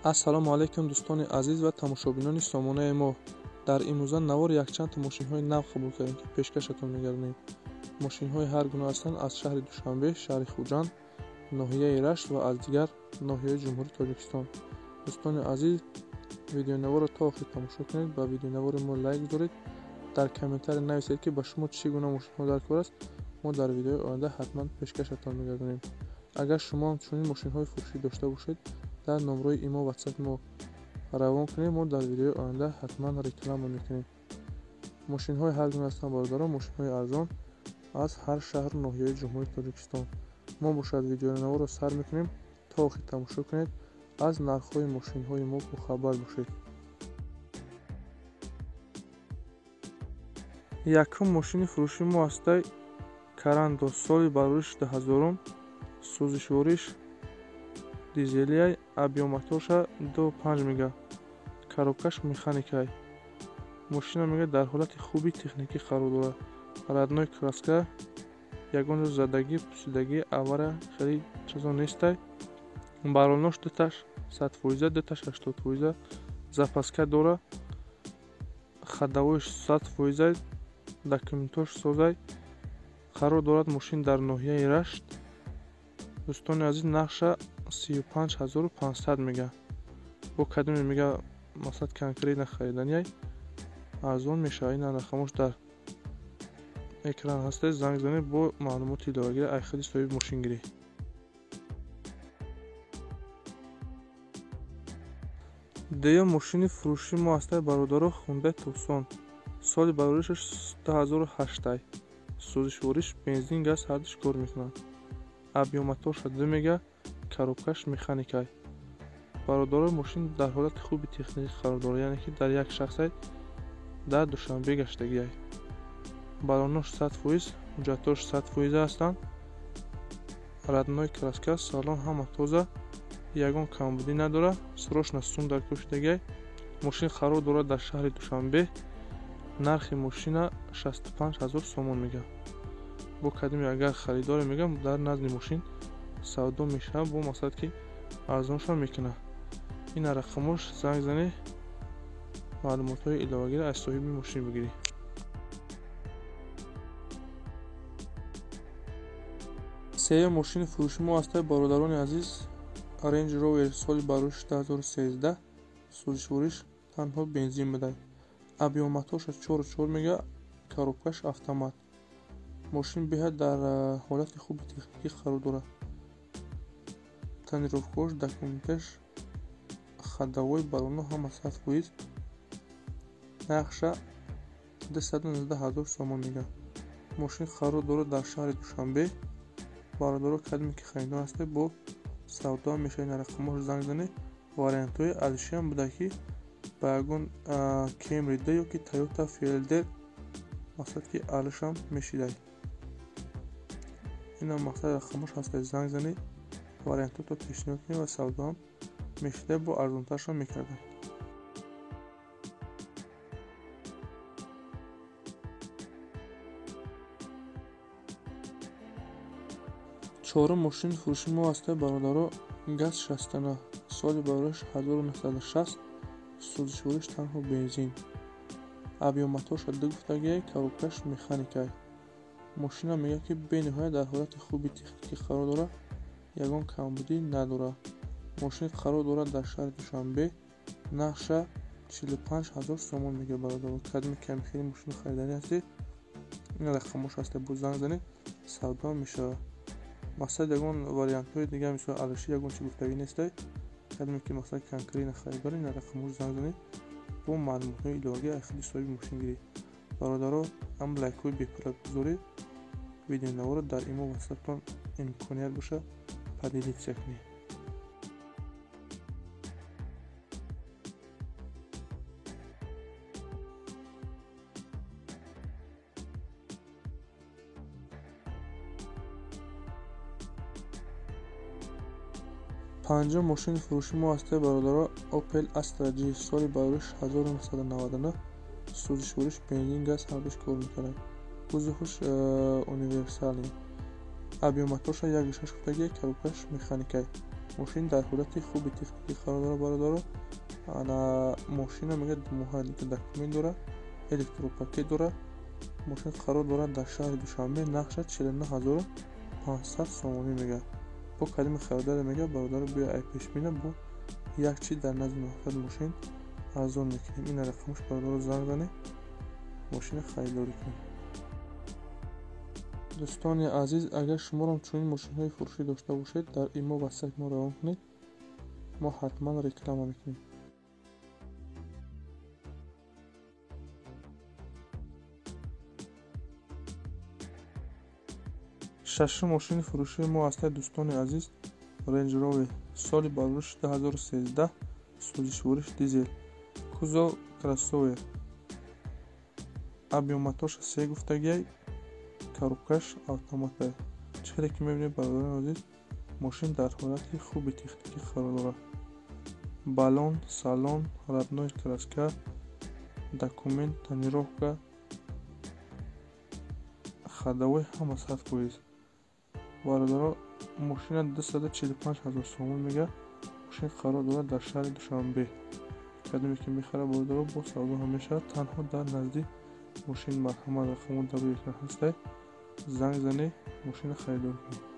Ассалому алайкум, дӯстони азиз ва тамошобинони сомонаи мо. Дар имрӯза навор якчанд та мошинҳои нав қабул кардем, ки пешкашатон мегардонем. Мошинҳои ҳар гуна ҳастанд аз шаҳри Душанбе, шаҳри Хуҷанд, ноҳияи Рашт ва аз дигар ноҳияҳои Ҷумҳурии Тоҷикистон. Дӯстони азиз, видеонаворро то охир тамошо кунед, ба видеонавори мо лайк гузоред, дар комментария нависед, ки ба шумо чӣ гуна мошинҳо дар кор аст. Мо дар видеои оянда ҳатман пешкашатон мегардонем. Агар шумо ҳам чунин мошинҳои фурӯшӣ дошта бошед, дар номрои имо WhatsApp мо равон кунед, мо дар видеои оянда ҳатман реклама мекунем. Мошинҳои ҳар гуна ҳастанд, бародарон, мошинҳои арзон аз ҳар шаҳру ноҳияи Ҷумҳурии Тоҷикистон. Мо бошад видеонаворро сар мекунем, то охир тамошо кунед, аз нархҳои мошинҳои мо бохабар бошед. Якум мошини фурӯши мо ҳастай Карандо, соли барориш 2000, сӯзишвориш дизелиай, объём моторша 2.5 мега, коробкаш механикай. Мошина мега дар ҳолати хуби техникӣ қарор дорад. Родной краска, ягон ҷо задагӣ, пусидагӣ, авария хеле чизо нестай. Баллонош дуташ 100%, дуташ 80%, запаска дора, ходовойш 100%, документош созай. Қарор дорад мошин дар ноҳияи Рашт. Дӯстони азиз, нархша 35 500 мега. Бо кадоме мега масалан конкретно хариданиай арзон мешавад. Ин рақамош дар экран ҳаста, занг занед, бо маълумоти иловагӣ ай худи соҳиби мошин гирӣ. Дуюм мошини фурӯши мо ҳастай, бародаро, Хундай Тусон, соли бароришаш 2008, сӯзишвориш бензин, газ ҳардуш кор мекунанд. Объём моторша 2 мега, коробкаш механикай. Бародаро, мошин дар ҳолати хуби техникӣ қарор дорад, яъне ки дар як шахсай, дар Душанбе гаштагиай. Баллонош 100%, ҳуҷҷатҳош 100% ҳастанд. Родной краска, салон ҳама тоза, ягон камбудӣ надорад. Срочно сум дар кор шудагиай. Мошин қарор дорад дар шаҳри Душанбе. Нархи мошина 65 000 сомон мега. Бо кадоме агар харидоре мегам, дар назди мошин савдо мешавад, бо мақсад ки арзоншам мекунад. Ина рақамош, занг занед, маълумотҳои иловагиро аз соҳиби мошин бигиред. Сеюм мошини фурӯши мо ҳастай, бародарони азиз, Range Rover, соли барориш 2013, сӯзишвориш танҳо бензин будай. Объём моторша 4.4 мега, коробкаш автомат. Мошин беҳад дар ҳолати хуби техникӣ қарор дорад. Тонировкаош, документаш, ходовой, баллоно ҳама 100%. Нархша 219 000 сомон мега. Мошин қарор дорад дар шаҳри Душанбе. Бародаро, кадоме ки харидор ҳастед, бо савдо мешавед, ин рақамҳоро занг занед. Вариантҳои алишиам буда, ки ба ягон Camry D ё ки Toyota Fielder мақсад ки алишам мешидай. Инам мақсад рақамҳош ҳастад, занг занед, вариантҳото пешниҳод кунед ва савдоам мешидай, бо арзонтаршам мекардай. Чорум мошини фурӯши мо ҳастай, бародаро, ГАЗ 69, соли барориш 1960, сӯзишвориш танҳо бензин. Объём моторша 2 гуфтагиай, коробкаш механикай. Мошина мегӯяд, ки бениҳоят дар ҳолати хуби техникӣ қарор дорад, ягон камбудӣ надорад. Мошин қарор дорад дар шаҳри Душанбе. Нархша 45 000 сомон мегӯяд, бародаро. Кадоме камихели мошини хариданӣ ҳастед, ин рақамҳош ҳастад, бо занг занед, савдоам мешавад. Мақсад ягон вариантҳои дигар, мисол алиши, ягон чи гуфтагӣ нестай. Кадоме ки мақсад конкретно харидоред, ин рақамҳоро занг занед, бо маълумотҳои иловагӣ аз худи соҳиби мошин гиред. Бародаро, ҳам лайкҳои бепула гузоред, видеонаворро дар имо ватсаптон имконият бошад поделиться кунед. Панҷум мошини фурӯши мо ҳастай, бародаро, Opel Astra G, соли барориш 1999, сӯзишвориш бензин, газ ҳардуш кор мекунад. Кузоваш универсальный. Объём моторша 1.6 гуфтагиай, коробкаш механикай. Мошин дар ҳолати хуби техникӣ қарор дорад, бародаро. Ана мошина мегӯяд думоҳа документ дорад, электропакет дорад. Мошин қарор дорад дар шаҳри Душанбе, нархша 49 500 сомонӣ мегӯяд. Бо кадоми харидоре мегӯяд, бародаро, биё ай пешбина, бо як чи дар назди муваффақият мошин арзон мекунем. Ина рақамаш, бародаро, занг занед, мошина харидорӣ кунед. Дӯстони азиз, агар шуморам чунин мошинҳои фурӯшӣ дошта бошед, дар имо ватсапи мо равон кунед, мо ҳатман реклама мекунем. Шашум мошини фурӯшии мо ҳастад, дӯстони азиз, Range Rover, соли барориши 2013, сӯзишвориш дизел, кузов кроссовер, объём моторша се гуфтагиай, коробкаш автоматай. Чӣ хеле ки мебинед, бародарони азиз, мошин дар ҳолати хуби техникӣ қарор дорад. Баллон, салон родной, краска, документ, тонировка, ходовой ҳама 100%. Бародаро, мошина 245 000 сомон мегӯяд. Мошин қарор дорад дар шаҳри Душанбе. Кадоме ки мехарад, бародаро, бо савдо ҳам мешавад. Танҳо дар назди мошин марҳамат, рақамҳо дар рӯи экран ҳастад, занг занед, мошина харидорӣ кунед.